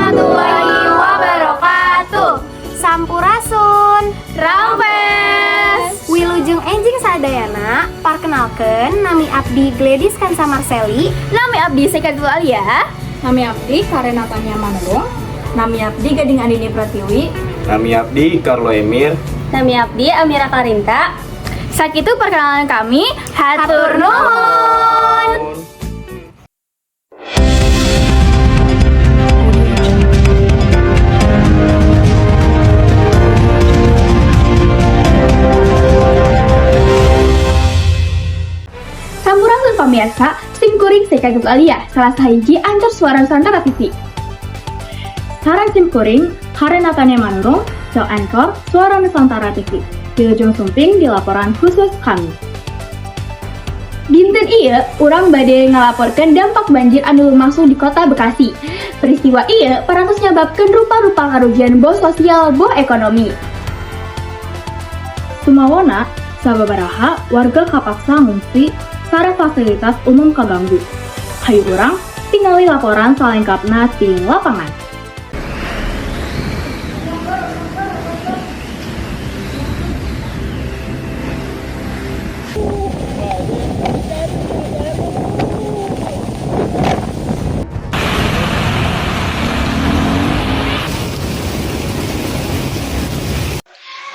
Warahmatullahi wabarakatuh. Sampurasun. Rampes. Wilujeng enjing sadayana, parkenalkeun, nami abdi Gladys Kansa Marceli. Nami abdi Sekatul Alia. Nami abdi Karena Tania Manurung. Nami abdi Gading Andini Pratiwi. Nami abdi Carlo Emir. Nami abdi Amira Karinta. Sakitu perkenalan kami, hatur nuhun. Sampurasun pamirsa, simkuring Sekatul Alia, salah sahiji anchor Suara Nusantara TV. Sareng simkuring, Karena Tania Manurung, co anchor Suara Nusantara TV. Wilujeng sumping di laporan khusus kami. Dinten ieu, urang bade ngalaporkeun dampak banjir anu lumangsung di Kota Bekasi. Peristiwa ieu parantos nyababkeun rupa-rupa karugian, boh sosial boh ekonomi. Sumawona, sababaraha warga kapaksa ngungsi sareng fasilitas umum kaganggu. Hayu urang tingali laporan salengkapna ti lapangan.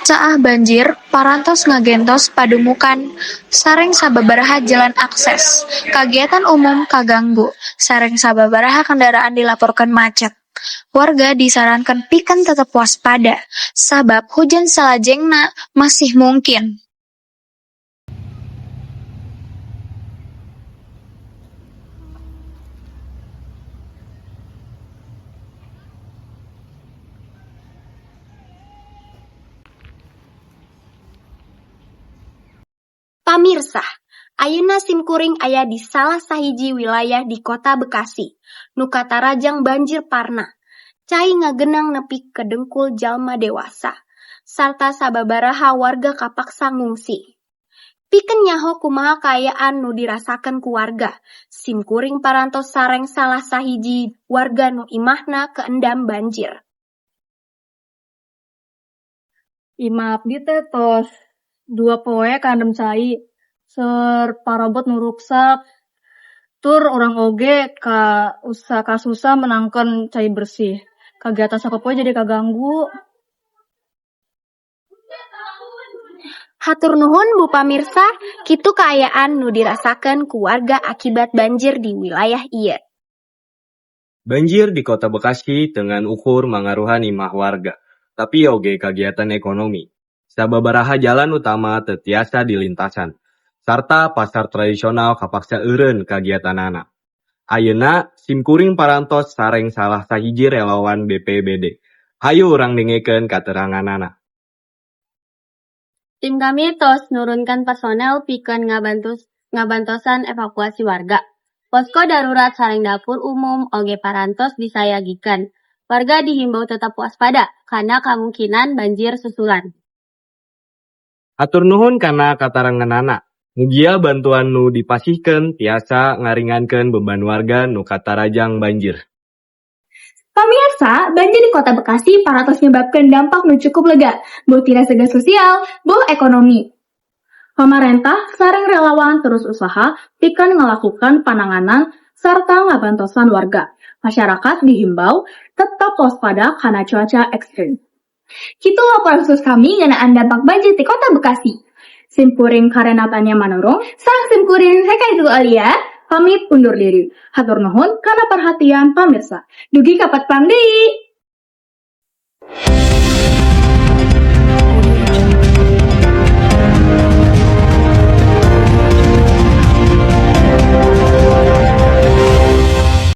Caah banjir parantos ngagentos padumukan sareng sababaraha jalan akses. Kagiatan umum kaganggu, sareng sababaraha kendaraan dilaporkeun macet. Warga disarankeun pikeun tetep waspada, sabab hujan salajengna masih mungkin. Pamirsa, ayeuna simkuring aya di salah sahiji wilayah di Kota Bekasi nu katarajang banjir parna. Cai ngagenang nepi ka dengkul jalma dewasa, sarta sababaraha warga kapaksa ngungsi. Pikeun nyaho kumaha kaayaan nu dirasakeun ku warga, simkuring parantos sareng salah sahiji warga nu imahna kaendam banjir. Imah abdi teh tos 2 poe kaandem cai. Seur parabot nu ruksak. Tur urang oge kasusah meunangkeun cai bersih. Kagiatan sapopoe jadi kaganggu. Hatur nuhun, Bu pamirsa, kitu kaayaan nu dirasakeun ku warga akibat banjir di wilayah ieu. Banjir di Kota Bekasi teu ngan ukur mangaruhan imah warga, tapi oge kagiatan ekonomi. Sababaraha jalan utama teu tiasa dilintasan, sarta pasar tradisional kapaksa eureun kagiatanana. Ayeuna simkuring parantos sareng salah sahiji relawan BPBD. Hayu urang dengekeun kateranganana. Tim kami tos nurunkan personel pikeun ngabantosan evakuasi warga. Posko darurat sareng dapur umum oge parantos disayagikeun. Warga dihimbau tetap waspada kana kamungkinan banjir susulan. Hatur nuhun kana kataranganana. Mugia bantuan nu dipasihkeun tiasa ngaringankeun beban warga nu katarajang banjir. Pamirsa, banjir di Kota Bekasi parantos nyebabkeun dampak nu cukup lega, boh tina segi sosial, boh ekonomi. Pamarentah sareng relawan terus usaha pikeun ngalakukan pananganan sarta ngabantosan warga. Masyarakat dihimbau tetap waspada kana cuaca ekstrim. Kitu laporan khusus kami ngeunaan dampak banjir di Kota Bekasi. Simkuring Karena Tania Manurung, Sareng simkuring Sekatul Alia, pamit undur diri. Hatur nuhun kana perhatian pamirsa. Dugi ka patepang deui.